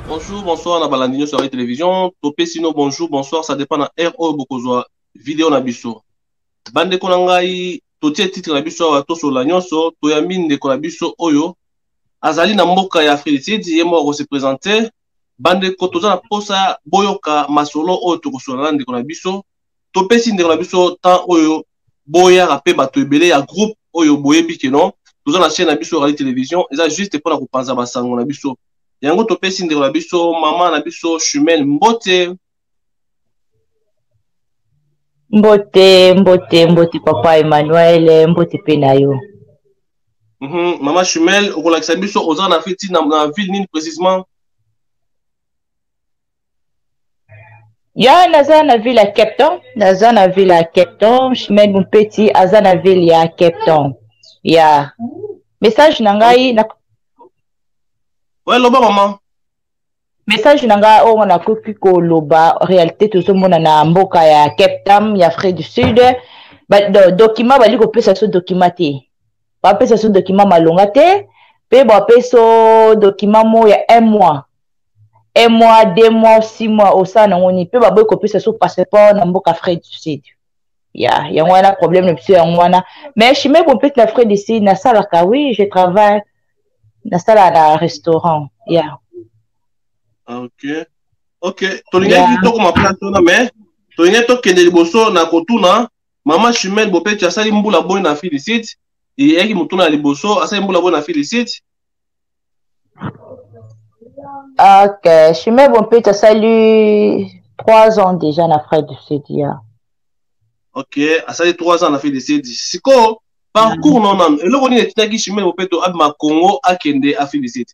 Bonjour, bonsoir na balandi nyonso ya télévision. Topesi no bonjour, bonsoir, ça dépend na heure oyo bokozwa video na biso. Bandeko na ngai, totie titre na biso awa tosolola nyonso, toyambi ndeko na biso oyo azali na mboka ya Afrique du Sud, ye moko akose présenter. Bandeko, toza na posa boyoka masolo oyo tokosolola na ndeko na biso. Topesi ndeko na biso temps oyo boyaka mpe bato ebele ya groupe oyo boyebi ke non toza na chaîne na biso radio télévision eza juste mpo na kopanza basango na biso. Yango topesi ndeko na biso mama na biso Chumel mbote. Mbote, mbote, mbote papa Emmanuel, mbote pe na yo. Mama Chumel, okolakisa biso oza na feti na ville nini précisément? Ya naza na ville ya Cape Town, naza na ville ya Cape Town, Chimène Mumpeti aza na ville ya Cape Town. Ya message na ngai na Ouais, loba mama. Message na ngai oyo nakoki koloba réalité tozomona na mboka ya Cape Town ya Afrique du Sud, ba, do, document bali kopesa so document te. Bapesa so document malonga te, pe bapesa document mo ya un mois. Un mois, 2 mois, 6 mois osala nango nini, mpe baboyi kopesa so passeport na mboka Afrique du Sud. Ya yango wana problème na biso yango wana. Mais Chimène Bompeti na Afrique du Sud nasalaka, oui, je travaille, nasala na restaurant. Ya. Ok. Ok, tolingaki tokoma place wana, mais tolingaki tokende liboso na kotuna mama Chimène Bompeti asali mbula boni na Afrique du Sud, eyaki motuna ya liboso, asali mbula boni na Afrique du Sud. Ok, Chimène Bompeti asali 3 ans déjà na Afrique du Sud. Ya. Ok, asali 3 ans na Afrique du Sud. Siko parcours non non, eloko nini etindaki Chimène Bompeti abima Congo akende Afrique du Sud?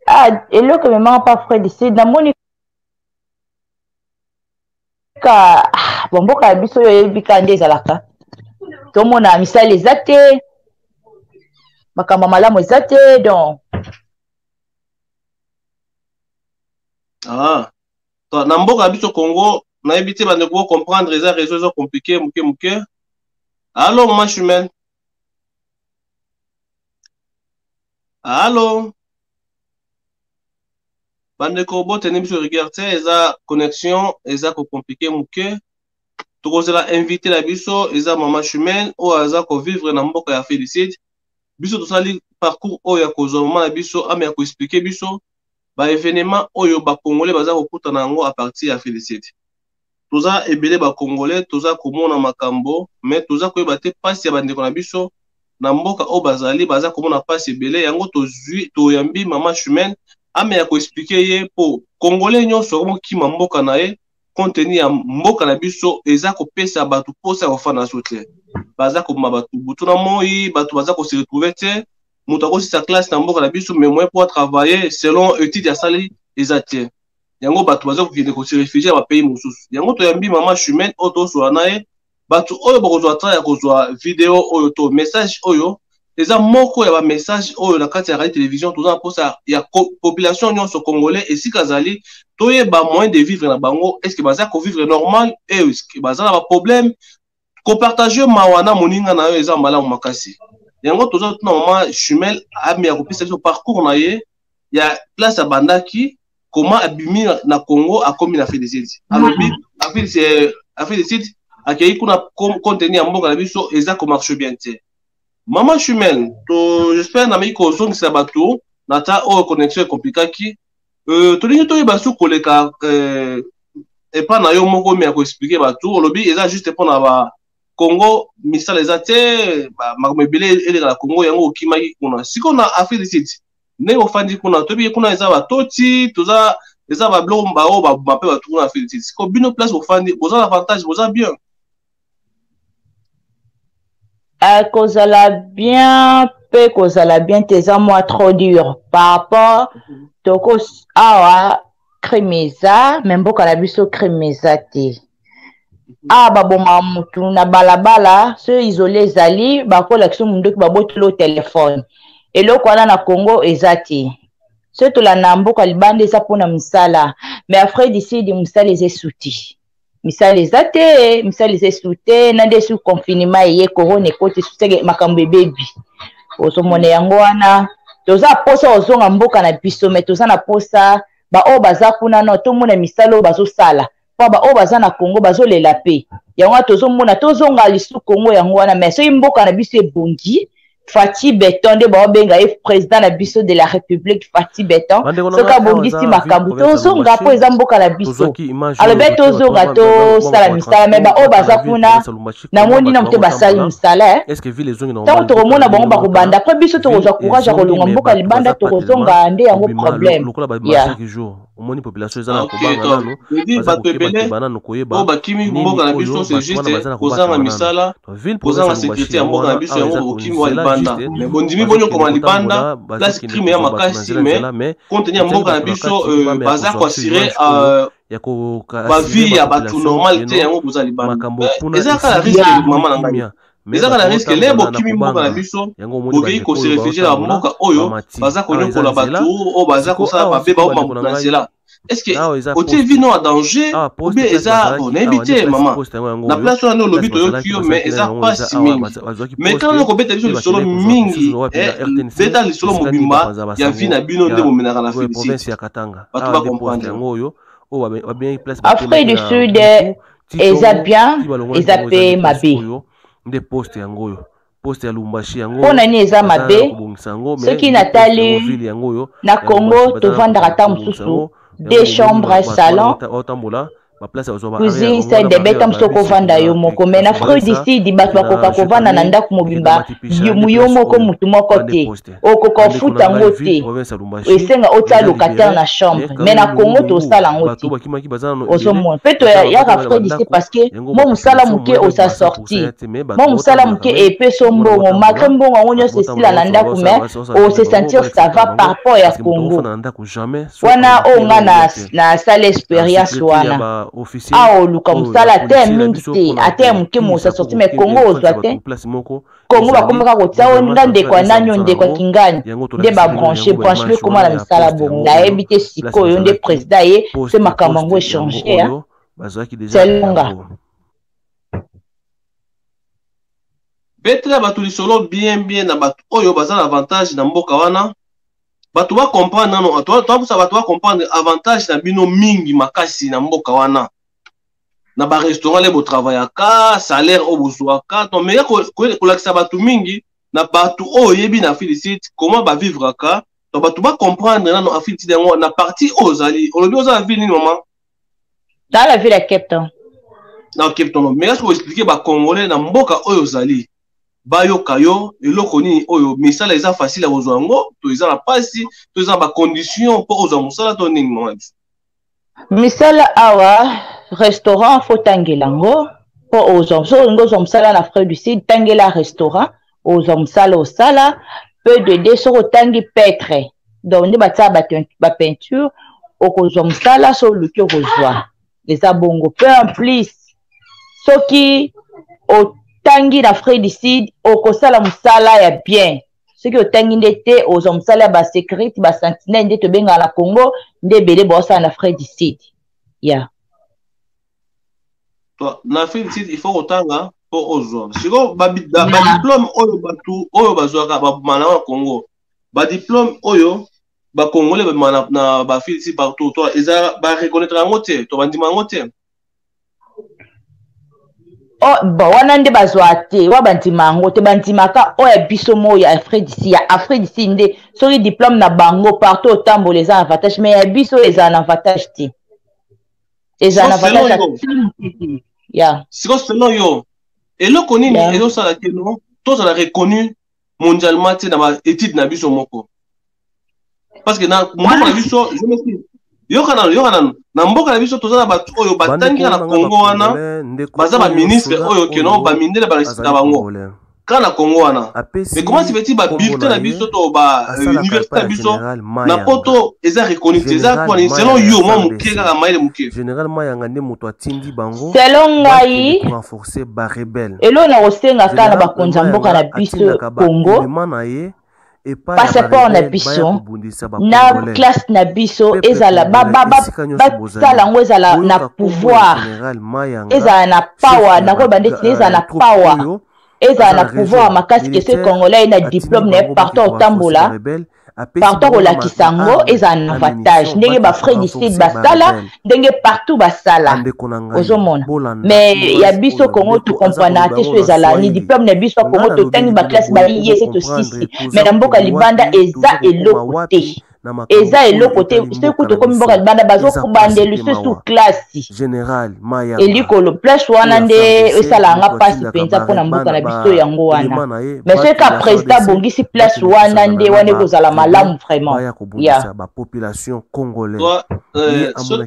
Ah, eloko ememaka pa Afrique du Sud, namoni ka bon mboka ya biso oyo oyebi ka nde ezalaka, tomona misala eza te, makambo ya malamu eza te, donc Ah, to, na mboka ya biso Congo nayebi te bandeko bo comprendre eza réseau eza compliqué moke moke. Allo mama Chimène. Allo. Bandeko boteni biso rigueur te, eza connexion eza ko compliqué moke. Tokozela invité na biso eza mama Chimène oyo aza ko vivre na mboka ya Afrique du Sud. Biso tosali parcours oyo ya kozwa mama na biso ame ya ko expliquer biso ba événement oyo ba Congolais baza kokutana yango à partir ya Afrique du Sud. Toza ebele ba Congolais, toza komona makambo, mais toza koyeba te pasi ya bandeko na biso na mboka oyo bazali, baza komona pasi ebele. Yango tozwi, toyambi mama Chimène ame ya koexpliquer ye po Congolais nyonso akomokima mboka na ye, compte tenu ya mboka na biso eza kopesa bato posa ya kofanda so te. Baza koboma bato butu na moi, bato baza ko se retrouver te. Moto akosisa classe na mboka na biso, mais moyen pour travailler selon étude asali eza te. Yango bato baza kokende ko se réfugier na ba pays mosusu. Yango toyambi mama Chimène oyo tosola na ye. Bato oyo bakozwa temps ya kozwa video oyo to message oyo eza moko ya ba message oyo na kati ya radio télévision toza na posa ya population nyonso congolais esika azali toyeba moyen de vivre na bango, est-ce que baza ko vivre normal et est-ce que baza na ba problème. Ko partager mawa na moninga na yo eza malamu makasi. Yango toza tuna mama Chimène ami ya kopesa biso parcours na ye ya place abandaki, comment abimi na Congo akomi na Afrique du Sud. Alobi Afrique du Sud akei kuna compte tenu ya mboka na biso eza ko marche bien te. Mama Chimène, to j'espère na miki kozongisa bato na ta oyo connexion ekomplikaki. Tolingi toyeba su koleka epa na yo moko me ya koexplike bato. Olobi eza juste mpona ba Congo misala eza te, makambo ebele eleka na Congo, yango okimaki kuna. Sikoyo na Afrique du Sud ndenge ofandi kuna, toyebi kuna eza batoti, toza eza ba biloko ba oyo baboma mpe bato kuna na Afrique du Sud. Sikoyo bino place bofandi boza na avantage, boza bien? Kozala bien pe kozala bien te eza mwa trop dur par rapport toko awa crime eza, mais mboka na biso crime eza te. Awa baboma mutu na balabala, so isolé ezali bakolakisa munduki, babotoli yo telefone. Eloko wana na Congo eza te. So tolanda mboka libanda eza mpona misala, mais Afrique du Sud mosala eza esuti, misala eza te, misala eza esu te. Na nde esu confinement eye, corona ekoti, esu seke makambo ebebi. Ozomona yango wana. Toza posa kozonga mboka na biso, mais toza na posa baoyo baza kuna no tomona misala oyo bazosala, mpo baoyo baza na Congo bazolela mpe yango wana tozomona tozonga lisu Congo yango wana. Mais soki mboka na biso ebongi, Fatshi Beton nde baobenga ye président na biso de la République, Fatshi Beton, soki abongisi makambo tozonga, mpo eza mboka na biso. Alobi tozonga tosala misala, mais baoyo baza kuna namoni nano te basali misala. Ntango tokomona bango bakobanda, apres biso tokozwa courage ya kolongwa mboka libanda, tokozonga nde yango problème. Yeah. Omoni population eza na kobanga nanu, baza kokebakeba nanu koyeba oyo bakimi mboka na biso, c'est juste kozanga misala, kozanga sécurité ya mboka na biso, yango bokimi wa libanda. Mais bondimi bonyokoma libanda, place crime ya makasi, mais compte tenu ya mboka na biso baza koassure bavie ya bato normal te, yango boza libanda. Eza kaka risque, mama na ngai, eza kaka na risque le bokimi mboka na biso, bokei kose réfugie na mboka oyo baza konyokola bato, oyo baza kosala mabe, baobama na nzela. Est ce que otie vie no en danger ou bien eza bon? Nayebi te, mama, na place wana nde olobi, toyoki yo, mais eza mpasi mingi. Mais kaka na kobeta biso lisolo mingi, beta lisolo mobimba ya vie na bino nde bomenaka na Félicite, bato bacomprendre. Afrique du Sud eza bien, eza mpe mabe. Nde poste yango oyo, poste ya Lubumbashi yango. Mpo na nini eza mabe? Soki natali na Congo, tovandaka ata mosusu deux chambres, salon, cuisine, salle de bain, mosusu okovanda yo moko. Mais na Afrique du Sud, bato bakoka kovanda na ndako mobimba yo moko, motu moko te, okoka ofuta yango te, esenga otia locataire na chambre. Mais na Congo tosala yango te. Ozomona mpe toyaka Afrique du Sud parce que mo mosala moke osa sorti, mo mosala moke epesa mbongo, malgré mbongo yango nyonso esila na ndako, mais ose sentir ça va par rapport ya Congo wana. Oyo nga nasala expérience wana, awa oluka mosala te mingi te, ata ya moke mosa sorti, mais Congo ozwa te. Kongo bakomaka kotia oyo nga ndeko ya nani, oyo ndeko ya kingani, nde babranche branche mpe ekoma na misala bongo. Nayebi te sikoyo nde président ye se makambo yango echange selonga. Betela bato lisolo bien bien na bato oyo baza na avantage na mboka wana, bato bacomprendre nano, toapusa bato bacomprendre avantage na bino mingi makasi na mboka wana, na barestaurant le botravayaka, salaire oyo bozwaka. To meya kolakisa bato mingi na bato oyo oyebi na Afrique du Sud, comment bavivraka, to bato bacomprendre nano Afrique du Sud yango na partie oyo ozali. Olobi oza na ville nini, mama? Dans la ville ya Cape Town. Na Cape Town. Mais soki oexplike bacongolais na mboka oyo ozali, bayoka yo eloko nini oyo misala eza facile ya kozwa yango, to eza na mpasi, to eza na bacondition mpo ozwa mosala, to nini, mama biso? Misala awa, restaurant fo tangela yango mpo ozwa. So olingi ozwa mosala na Afrique du Sud, tangela restaurant, ozwa mosala, osala peu de de. Soki otangi petre, donc nde batia bapeinture, okozwa mosala. So oluki, okozwa, eza bongo. Peu en plus, soki otangi na Afrique du Sud, okosala mosala ya bien. Soki otangi nde te, ozwa mosala ya basécurité, basentinelle nde tobengaka na Congo, nde ebele baosala na Afrique du Sud ya yeah. Na Afrique du Sud il faut kotanga mpo ozwa. Sikoyo badiplome oyo bato oyo bazwaka babima na Congo, badiplome oyo bacongolais babima na baafrique du Sud partout, to eza bareconnaître yango te, to bandima yango te? Oh, bon, wana nde bazwa te, wa bandima yango te. Bandimaka oyo ya biso moko ya Afrique du Sud. Ya Afrique du Sud nde soki diplôme na bango partout otambola eza na avantage, mais ya biso ezala na avantage te, ezala na avantage te ya. Sikoyo selon yo, eloko nini ezosala te no tozala reconnu mondialement te na baétude na biso moko? Parce que na mboka na biso, je m'excuse, yoka nanu, yoka nanu, na mboka na biso toza na bato oyo batangi na Congo wana, baza baministre oyo keno bamindele baresita bango kaka na Congo wana. Mais comment se fait-il babulletin na biso to bauniversité na biso na poto eza reconnu te? Eza pona selon yo, mwa moke kaka, mayele moke. Général Mayanga nde moto atindi bango. Selon ngai, renforcer ba rebelle. Eloko na kosenga kaka na bakonzi ya mboka na biso Congo, passeport na biso na classe na biso ezala, basala yango ezala na pouvoir, ezala na power. Nakoyeba ndeti ezala na power, ezala na pouvoir makasi ke soki congolais ye na diplôme na ye, partout otambola. Partout akolakisa yango, ezala na avantage ndenge bafrais du Sud basala, ndenge partout basala, ozomona. Mais ya biso Congo, tokomprana te. So ezala ni diplôme na biso ya Congo, totangi baklasse baiye se tosisi, mais na mboka libanda eza eloko te, eza eloko te. Soki kutu okomi mboka libanda, bazokobandela lisusu classe elikolo place wana nde esalaka mpasi mpenza mpona mboka na biso. Yango wana, mais soki ka président abongisi place wana, nde wana ekozala malamu vraiment ya bapopulation congolais.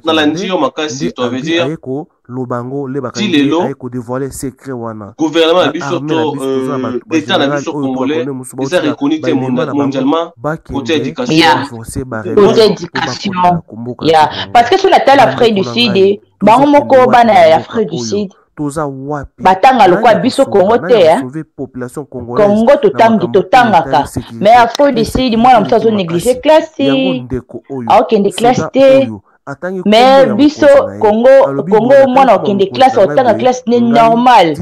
Nalandi yo makasi. To veut dire loba yango le ti lelo aye kodévoiler secret wana. Gouvernement na biso to état na biso congolais eza reconnu te mondialement côté éducation. Côté éducation ya, parce que so natala Afrique du Sud, bango moko bana ya Afrique du Sud toza wapi? Batanga lokola biso Kongo te. Kongo totangi, totangaka, mais Afrique du Sud, mwana mosusu azonéglige classe, aokende classe te. Mais biso Congo, Congo mwana okende classe, otanga classe ne normal,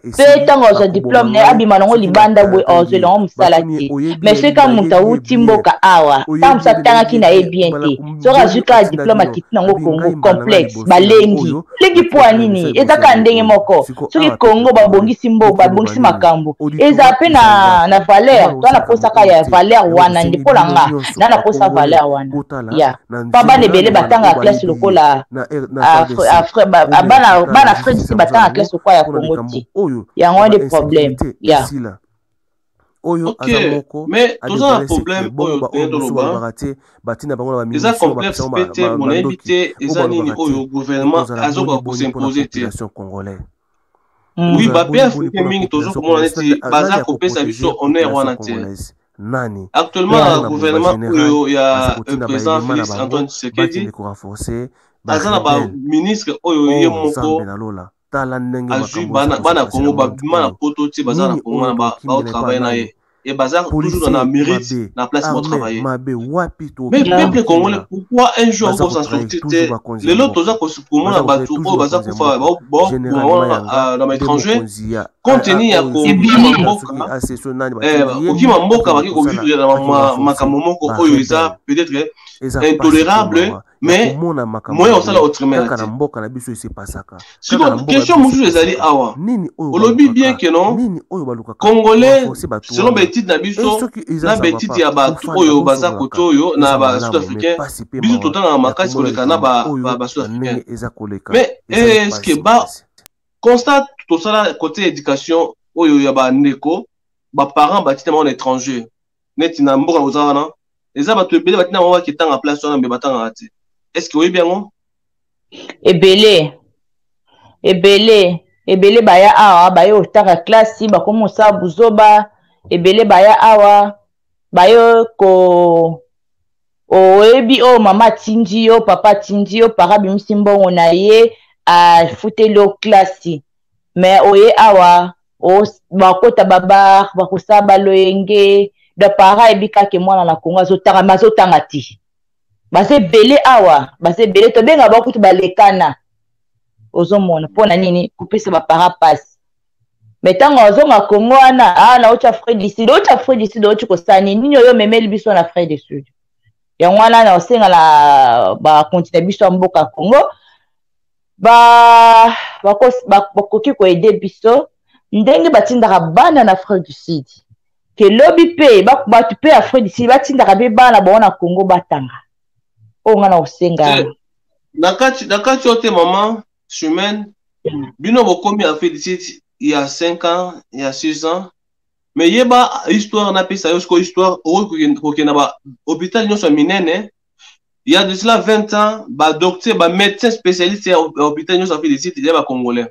mpe ntango azwa diplôme na ye, abima nango libanda boye, azwela yango mosala te. Mais soki kaka moto awuti mboka awa, ntango mosu atangaki na ye bien te, soki azwi kaka diplôme, akiti nango Congo, complexe, balengi lengi. Mpo ya nini? Eza kaka ndenge moko. Soki Congo babongisi mboka, babongisi makambo, eza mpe na valeur. To na posaka ya valeur wana nde mpo na nga na posa valeur wana ya pa bana ebele batangaka classe lokola bana Afrique du Sud, batangaka classe lokola ya Congo te. Yango wana nde problème ya Oyo aza moko. Mais toza na problème oyo toloba te, batina bango na eza complexe mpe te. Bonayebi te eza nini oyo gouvernement azokoka kos'impose te. Oui, bapays africain mingi tozokomona neti baza kopesa biso honneur wana te. Nani actuellement na gouvernement oyo ya président Félix Antoine Tshisekedi aza na baministre oyo ye moko azwi bana Congo babima na poto te, baza na Congo wana, baotravaille na ye et baza toujours na mérite na place baotravaille. Mais peuple congolais, pourquoi un jour okosa sortir te? Lelo toza komona bato oyo baza kufa na baétranger, compte tenu ya kokima mboka. Kokima mboka, baki kovivre na makambo moko oyo eza peut-être intolérable, mais moyen osala autrement. Na mboka na biso esepasaka. Sikoyo question mosusu ezali awa. Olobi bien ke non, congolais, selon baétude na biso na baétude ya bato oyo baza kote oyo na basud africain, biso totangaka makasi koleka na basud africain. Mais est ce que ba constat tosala côté éducation oyo ya bandeko, baparent batina bango na étranger, neti na mboka koza wana, eza bato ebele batina bango baketanga place wana, mbe batangaka te? Est ce que oyebi yango? Ebele, ebele, ebele baya awa, baye otanga klasi, bakomi kosala buzoba. Ebele baya awa, baye ko oyebi oyo mama atindi yo, papa atindi yo, para abimisi mbongo na ye, afuteli yo klasi, mais oye awa, bakota babar, bakosala baloyenge. Donc para ayebi kaka mwana na Kongo azotanga, mais azotanga te. Baza ebele awa, baza ebele, tobenga bakutu balekana. Ozomona mpo na nini kopesa bapara pasi? Mais ntango azonga Kongo wana, ah, nauti Afrique du Sud, outi Afrique du Sud, outi kosala nini? Nini oyo omemeli biso na Afrique du Sud? Yango wana na osenga na bakonti na biso ya mboka Congo, bakoki koaider biso ndenge batindaka bana na Afrique du Sud, ke lobi mpe bato mpe Afrique du Sud batindaka mpe bana bango na Congo batanga. Oyo nga na kosenga. Na kati oyo te, mama Chimène, bino bokomi Afrique du Sud ya 5 ans, ya 6 ans, mais yeba histoire napesa yo sikoyo. Histoire, okoki kokende na bahôpital nyonso ya minene. Il y a de cela 20 ans, badocteur, bamédecin spécialiste ya hôpital nyonso Afrique du Sud ya bacongolais.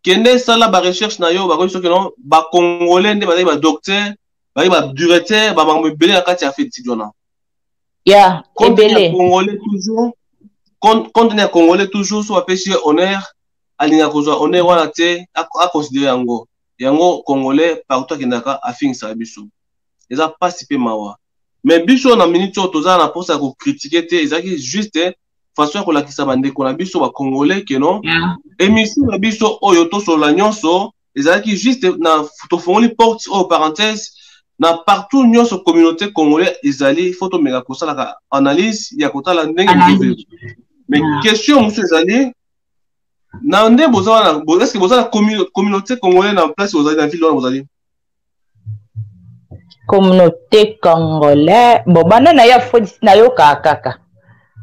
Kende sala barecherche na yo, bakoki soki non, bacongolais nde bazali badocteur, bazali badirecteur, bamakambo ebele na kati ya Afrique du Sud wana. Ya ebele. Congolais toujours, compte ya congolais toujours, so bapesi ye honneur, alingaka kozwa honneur wana te, aconsidere yango. Yango congolais partout akendaka, afingisaka biso. Eza mpasi mpe mawa. Mais biso na minute oyo toza na mposa ya kocritiquer te, ezalaki juste façon ya kolakisa bandeko na biso bacongolais ke non, émission na biso oyo tosolola nyonso ezalaki juste na tofongoli porte oyo, parenthèse. Na partout nyonso communauté congolais ezali, faut tomeka kosalaka analyse ya kotala ndenge bozovivre. Mais question mosusu ezali na nde boza wana, est ce que boza na communauté congolais na place bozali, na ville wana bozali? Communauté congolais, bon, banda na ya fo nayokaka kaka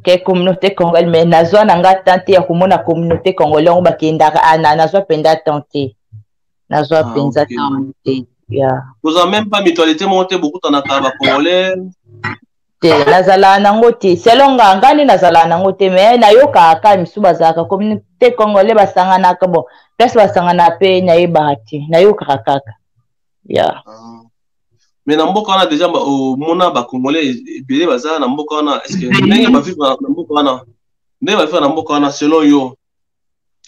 ke communauté congolais, mais nazwa na nga temps te ya komona communauté congolais yango bakendaka. Ah, nazwa mpenza temps te, nazwa mpenza temps te ya. Boza même pas mutualité moko te bokutanaka bacongolais? Te, nazalaka nango te. Selon nga, nga nde nazalaka nango te, mais nayokaka kaka misusu bazalaka communauté congolais, basanganaka. Bon, place basanganaka mpe nayebaka te, nayokaka kaka ya. Ah. Mais na mboka wana déjà omona bacongolais ebele baza na mboka wana. Est ce que ndenge bavivre na mboka wana, ndenge bavivre na mboka wana, selon yo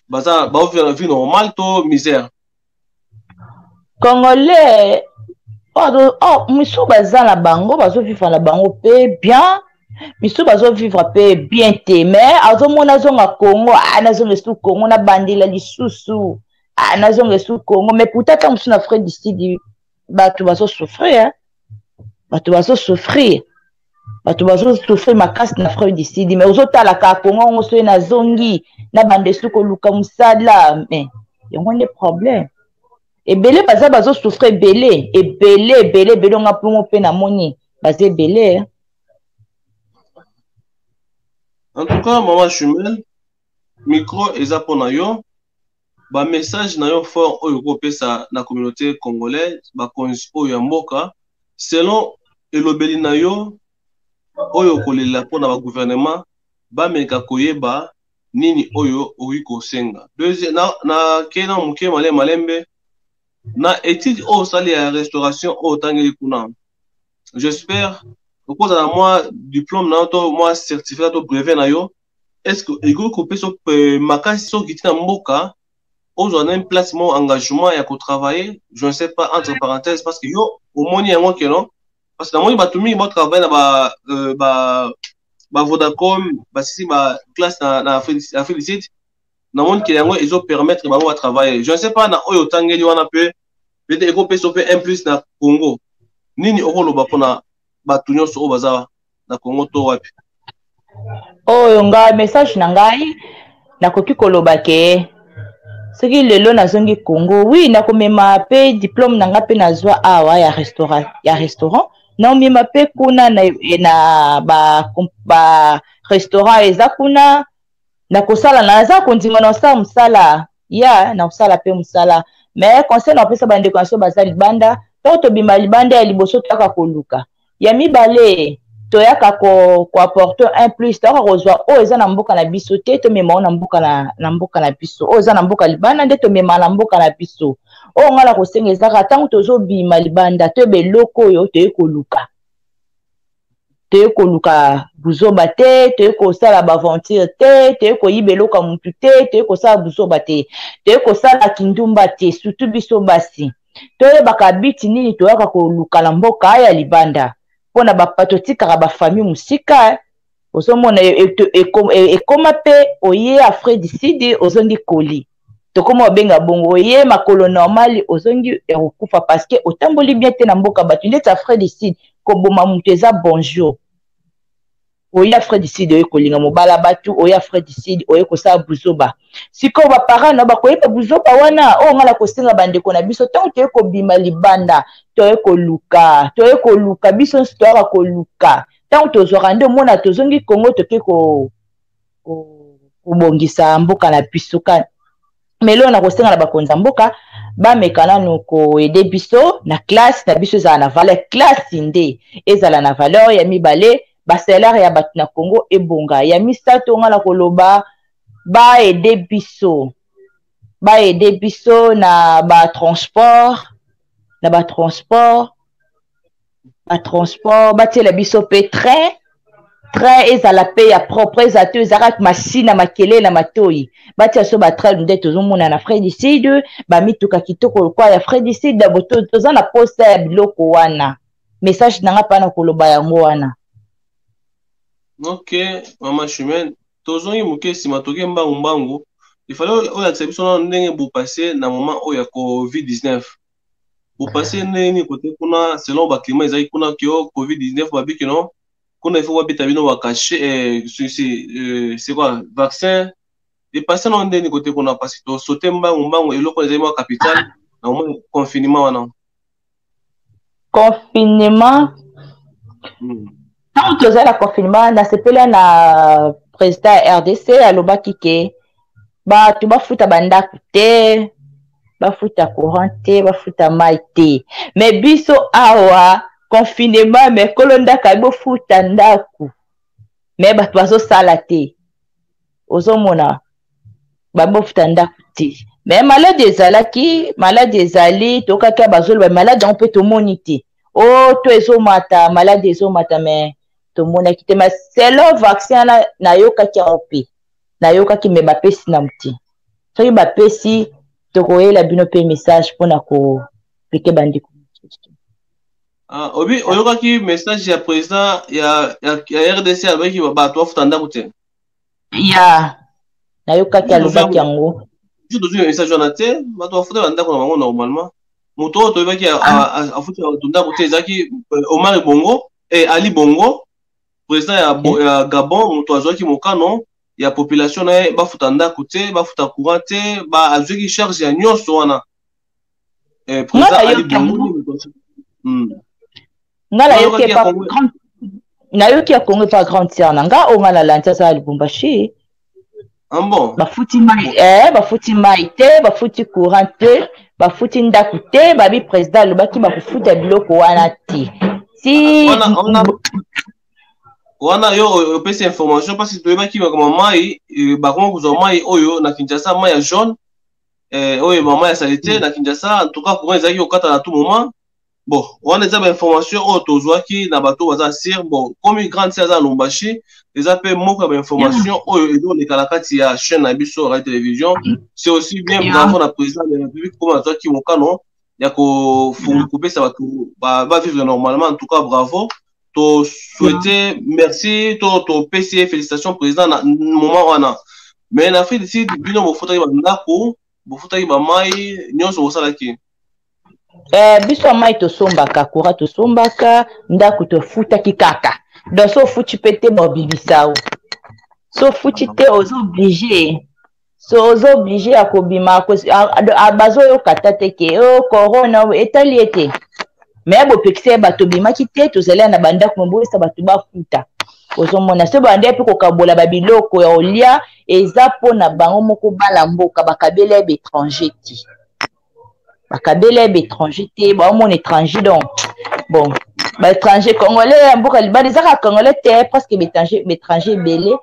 baza baovivre vie normale to misère? Congolais, oh, misusu baza na bango, bazovivre na bango mpe bien, misusu bazovivre mpe bien te. Mais azomona azonga Congo, ah, nazonga esu Congo, nabandela lisusu, ah, nazonga esu Congo. Mais pourtant ata mosusu na Afrique du Sud bato bazosouffrir, bato bazosouffrir, bato bazosouffrir makasi na Afrique du Sud. Mais ozotala kaka Congo yango, soki nazongi nabanda esu koluka mosala. Mais yango nde problème. Ebele baza bazosouffrir, ebele, ebele, ebele, ebele. Nga mpongo mpe namoni baza ebele. En tout cas, mama Chumel, micro eza mpona yo. Bamessage na yo fort oyo okopesa na communauté congolaise, bakonzi oyo ya mboka, selon elobeli na yo oyo okolela mpona bagouvernement bameka koyeba nini oyo okoki kosenga. Na ke na moke malembe malembe na étude oyo osali ya restauration oyo otangeli kuna, j'espère okozala mwa diplôme na yo to mwa certificat to brevet na yo. Est ce que ekoki kopesa makasi soki ti na mboka ozwa na place mo engagement ya kotravailler, je ne sais pas, entre parenthèses, parce que yo omoni yango ke non, parce que namoni bato mingi batravaille na ba Vodacom, basisi ba classe na Afrique du Sud. Namoni ke yango ezopermettre bango batravailler. Je ne sais pas, na oyo otangeli wana mpe peut-être ekopesa mpe un plus na Congo. Nini okoloba mpona bato nyonso oyo baza na Congo to wapi? Oyo nga message na ngai nakoki koloba ke soki lelo nazongi Congo, oui, nakomema mpe diplôme na nga mpe nazwa awa ya restaurant, ya restaurant, naomema mpe kuna na ba restaurant eza kuna. Nakosala, naza kondima na kosala mosala ya, nakosala mpe mosala. Mais conseil nakopesa bandeko na biso baza libanda, ntango tobima libanda, ya liboso toyaka koluka, ya mibale toyaka koapporter un plus, toyaka kozwa oyo eza na mboka na biso te, tomema oyo na mboka na biso. Oyo eza na mboka libanda nde tomema na mboka na biso. Oyo ngai na kosenga ezaka, ntango tozobima libanda, toyeba eloko oyo toye koluka. Toye koluka buzoba te, toye kosala baaventure te, toye koyiba eloko ya mutu te, toye kosala buzoba te, toye kosala kindumba te. Surtout biso basi, toyebaka biti nini toyaka koluka na mboka ya libanda, mpona totikaka bafamille mosika. Ozomona ekoma mpe oye Afrique du Sud, ozongi koli, tokoma obenga bongo, oye makolo normal, ozongi ya kokufa, parce que otamboli bien te na mboka bato. Ndeti Afrique du Sud, koboma moto eza bonjour. Oye Afrique du Sud, oye kolinga mobala bato, oye Afrique du Sud, oye kosala buzoba. Sikoyo baparent na bakoyeba buzoba wana. Oyo ngai na kosenga bandeko na biso, ntango toye kobima libanda, toye koluka, toye koluka, biso nyonso toyaka koluka. Ntango tozwaka nde omona tozongi Kongo, toke kobongisa mboka na biso. Ka mais na kosenga na bakonzi ya mboka bameka nanu koaider biso na classe na biso ezala na valeur, classe nde ezala na valeur. Ya mibale, basalaire ya bato na Congo ebonga. Ya misato, nga na koloba baaider biso, baaider biso na batransport, na batransport, batransport, batiela biso mpe train, train ezala mpe ya propre, ezala te ezalaka masina, makelele na matoi. Batia so batrain nde tozomona na Afrique du Sud, bamituka kitoko lokola ya Afrique du Sud. Toza na posa ya biloko wana. Message na nga mpana koloba yango wana. Ok, mama Chimene, tozongi moke nsima, toke mbangu mbangu. Ifale olakisa biso nano ndenge bopase na moment oyo ya COVID-19. Bopase ndenge nini kote kuna selon ba climat ezalaki kuna kio COVID-19 babiki no kuna il faut babeta bino ba cachet eh, c'est quoi vaccin epase nao ndenge nini kote kuna parce que tosaute mbangu mbangu eloko ezali mwa capital na mwa confinement wana. Confinement. Ntango tozali na confinement, nasepela na président ya RDC alobaki ke bato bafuta bandako te, bafuta courant te, bafuta mai te. Me biso awa confinement, me kolo ndako ayebi bofuta ndako, me bato bazosala te. Ozomona babofuta ndako te, me maladi ezalaki, maladi ezali, tokaki bazoloba maladi yango mpe tomoni te. O to ezomata, maladi ezomata, me tomonaki te. Ma selo vaccin wana nayokaki yango mpe nayokaki, me bapesi na te. Soki bapesi, tokoyela bino mpe message mpona kopeke bandeko mosusu. Ah, obi oyokaki message ya président ya RDC alobaki bato bafuta ndako te? Ya, nayokaki, alobaki yango. Biso tozwi message wana te. Bato bafuta bandako na bango normalement. Moto oyo toyebaki afuta bato ndako te ezalaki Omar Bongo, Ali Bongo, président ya Gabon. Moto azwaki mokano ya population na ye bafuta ndako te, bafuta courant te, azwaki charge ya nyonso wana, président Ali Bongo. Nga nayoki epa, nayoki ya Congo epa grande sœur na nga oyo nga nalandi, aza ya Lubumbashi. Ah bon? Bafuti mai, bafuti mai te, bafuti courant te, bafuti ndako te. Babi président alobaki bakofuta biloko wana te si. Wana yo opesi information parce que toyebaki makambo mai, bakoma kozwa mai oyo na Kinshasa, mai ya jaune, oyo mama ya saleté na Kinshasa. En tout cas, courant ezalaki kokata na tout moment. Bon, wana eza bainformation oyo tozwaki na bato baza sire. Bon, comme grande sœur aza na Lubumbashi, eza mpe moko ya bainformation oyo ezoleka na kati ya chaîne na biso Radio Télévision. C'est aussi bien. Bravo na président de la République comme azwaki mokano ya kopesa bato bavivre normalement. En tout cas, bravo, tosouhaite merci to topesi ye félicitation président na moment wana. Mais na Afrique du Sud, bino bofutaki bandako, bofutaki bamai nyonso, bosalaki? Biso ya mai tosombaka, courant tosombaka, ndako tofutaki kaka. Donc so ofuti mpe te, babimisa o. So ofuti te, oza obligé, so oza obligé ya kobima. Bazoyoka ta te ke o corona etali ye te, me bopekisa ye bato obimaki te. Tozali na bandako, moboyisa bato bafuta. Ozomona so bande mpe kokabola babiloko ya kolia, eza mpona bango moko bala mboka, bakabeli ya baétranger te, bakabeli ya baétranger te, baomona étranger. Donc bon, baétranger congolais ya mboka libanda eza kaka congolais te, presque baétranger ebele.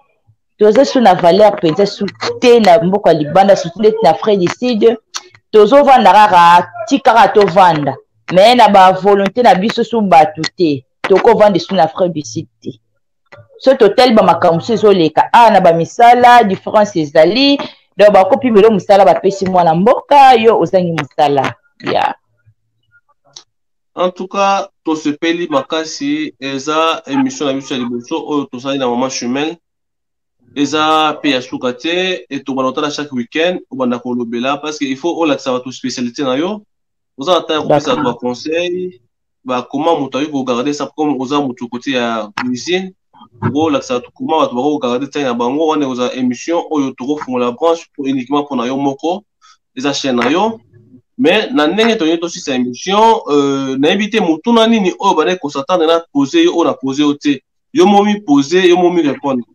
Toza su na valeur mpenza su te na mboka libanda, surtout ndeti na Afrique du Sud. Tozovanda kaka, ti kaka tovanda, me na bavolonté na biso su bato te. Tokovanda su na Afrique du Sud te. So totali bamakambo mosusu ezoleka awa na bamisala, différence ezali. Donc bakopimela mosala, bapesi mwana mboka, yo ozangi mosala ya yeah. En tout cas, tosepeli makasi. Eza émission na biso ya liboso oyo tosali na mama Chumel, eza mpe ya suka te. Etobanda kotala chaque week-end, obanda kolobela parce que il faut olakisa bato spécialité na yo. Oza na temps ya kopesa bato baconseil bakoma moto akoki kogarde ça, comme oza moto kote ya cuisine, okolakisa bato koma bato bakogarde ntango na bango wana. Ekozala émission oyo tokofungola branche uniquement mpona yo moko, eza chaîne na yo. Mais na ndenge tolingi tosisa émission, nayebi te motuna nini oyo bandeki kosatane na pose yo, oyo na pose yo te, yo momi pose, yo momi répondre.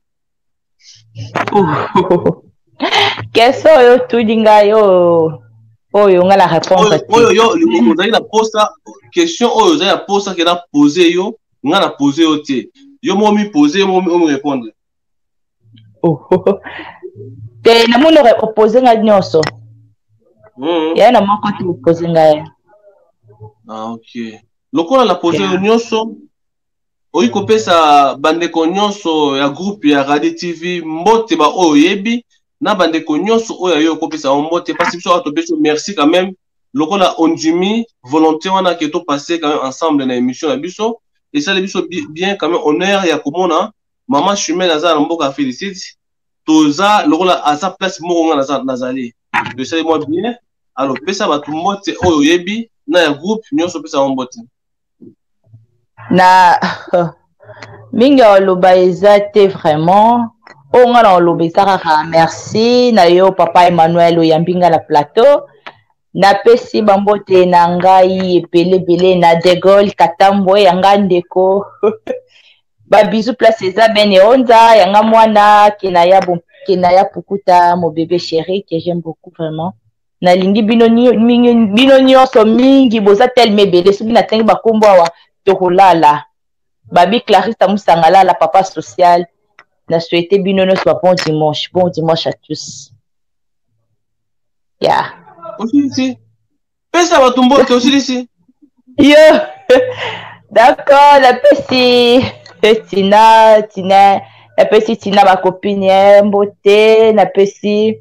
Question oyo otuni ngai, oyo nga na répondre te. Oyo yo ozali na posa, question oyo ozali na posa ke na pose yo, nga na pose yo te, yo momi pose, yo momi répondre. Te, namoni opose ngai nyonso ya na moko te, opose ngai. Ah, ok, lokola na pose yo nyonso, oyi kopesa bandeko nyonso ya groupe ya Radio TV mbote, baoyo oyebi na bandeko nyonso oyo ayo okopesa bango mbote, parce biso awa topesi merci quand même lokola ondimi volonté wana ke topasse quand même ensemble na émission na biso. Esali biso bien quand même, honneur ya komona mama Chumel aza na mboka ya Félicite, toza lokola aza place moko nga nazali, tosali mwa bien. Alors pesa bato mbote oyo oyebi. na ya groupe nyonso, opesa yango mbote. Na mingi ya oloba eza te vraiment. Oyo nga na oloba eza kaka merci na yo, papa Emmanuel, oyambi nga na plateau. Napesi bambote na ngai ebele ebele na De Gaulle Katambwe, ya nga ndeko. Babizu place eza bene onza yanga mwana kenaya bon, kenaya pukuta, mon bébé chéri que j'aime beaucoup vraiment. Nalingi bino mingi, bino nyonso mingi, boza telema ebele. Soki natangi bakombo awa, tokolala. Babi Clarisse Musangalala, papa social, na souhaite bino nyonso ba bon dimanche, bon dimanche à tous, yeah. Osilisi pesa bato mbote, osilisi? Yo, d'accord. Napesi Tina, Tina, napesi Tina, bacopine mbote. Napesi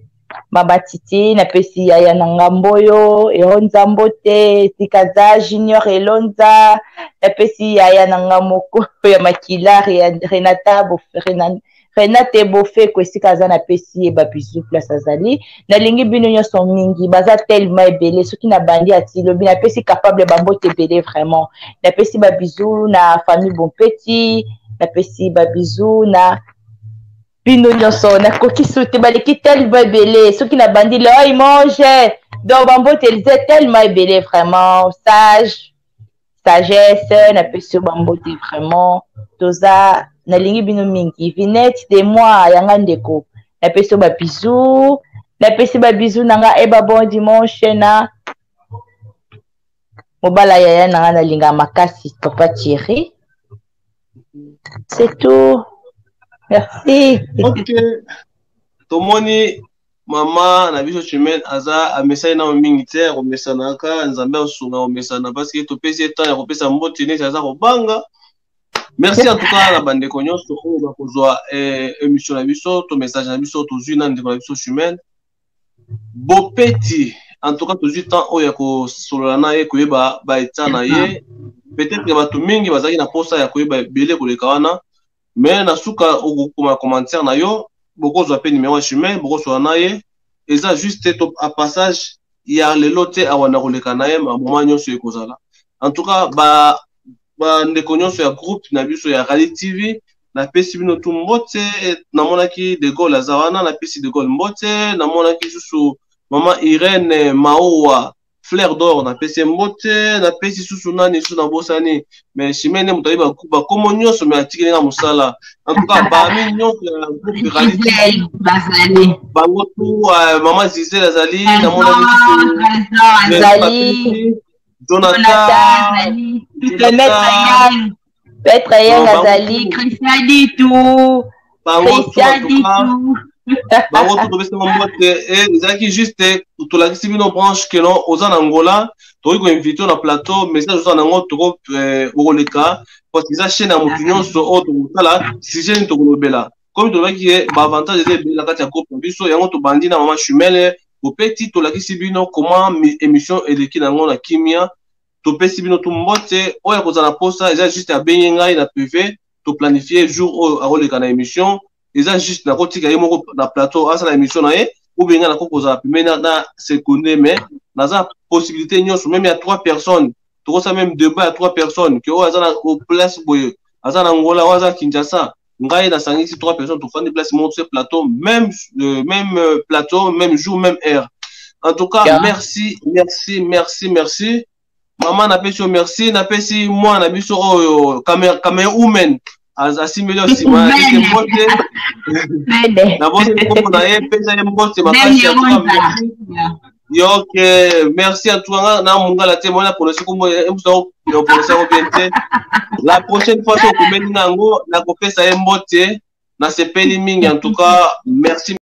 mama Titi, napesi yaya na ngambo oyo Eronza mbote, esika za Junior Elonza. Napesi yaya na nga moko ya makila, Renata, Renate Bofeko, esika aza, napesi ye babizu place azali. Nalingi bino nyonso mingi, baza tellement ebele. Soki nabandi ati lobi, napesi capable bambote ebele vraiment. Napesi babizu na famille Bompeti, napesi babizu na bino nyonso. Nakoki su te, baleki tellement ebele. Soki nabandi loi mange, donc bambote eza tellement ebele vraiment. Sage Sagesse, napesi yo bambote vraiment. Toza, nalingi bino mingi. Vinette de moi, yanga ndeko, napesi yo babizu, napesi babizu na nga. Eba bon dimanche na mobala yaya na nga nalingaka makasi, papa Thierry. C'est tout, merci. Ok, tomoni mama na biso Chimene aza amesani nano mingi te, akomesanaka. Nzambe asunga, komesana, parce que topesi ye temps ya kopesa mbote neti aza kobanga. Merci en tout cas na bandeko nyonso oyo bakozwa émission na biso to message na biso tozwi na ndeko na biso Chimene Bopeti. En tout cas, tozwi temps oyo ya kosolola na ye, koyeba baeta na ye. Peut-être bato mingi bazalaki na posa ya koyeba ebele koleka wana, mais na suka okokoma commentaire na yo, bokozwa mpe numéro ya Chimene, bokosola na ye. Eza juste to a passage ya lelo te, awanda koleka na ye moment nyonso ekozala. En tout cas, ba bandeko nyonso ya groupe na biso ya Rally TV, napesi bino tu mbote. Namonaki De Gaulle aza wana, napesi De Gaulle mbote. Namonaki susu mama Irene Maowa Fleur d'Or, napesi ye mbote. Napesi susu nani susu, nabosani, mais Chimene moto ayebi bakomo nyonso, mais atikeli nga mosala. En tout cas, baami nyonso ya groupe Rally TV, bango tu, mama Zizel azali, namonaki susu azali. Jonathan, Jonathan, Petre Yang azali, Christian Ditu, Christian Ditu. Bango tu topesi bango mbote. Ezalaki juste tolakisi bino branche keno oza na Angola, tokoki koinvite na plateau. Message oza nango, toko okoleka, parce que eza chaîne ya motu nyonso. Oyo tokosala sujet nini, tokolobela comme tolobaki ye baavantage eza ebele na kati ya groupe na biso. Yango tobandi na mama Chimene Bopeti, tolakisi bino comment émission eleki nango na kimia. Topesi bino tu mbote. Oyo akozala na posa, eza juste abenge ngai na privé, toplanifie jour oyo akoleka na émission. Eza juste nakotika ye moko na plateau asala émission na ye, ou bien ngai nakoki kozala pembeni na seconde, mais naza possibilité nyonso, même ya trois personnes, tokosala même débat ya trois personnes, ke oyo aza na place boye, aza na Angola, oyo aza na Kinshasa, ngai nasangisi trois personnes, tofandi place moko, tose plateau, même plateau, même jour, même heure. En tout cas, yeah. Merci, merci, merci, merci mama. Napesi yo merci. Napesi mwana na biso oyo cameroumen asimbeli yo nsima ete mbote, nabosani kombo na ye, pesa ye mbote makasi. En tout cas, merci yo, ok, merci. En tout cas, na mongala te, mwana prononce kombo prononce yango bien te. La prochaine fois soki okomeli nga yango, nakopesa ye mbote. Nasepeli mingi, en tout cas merci.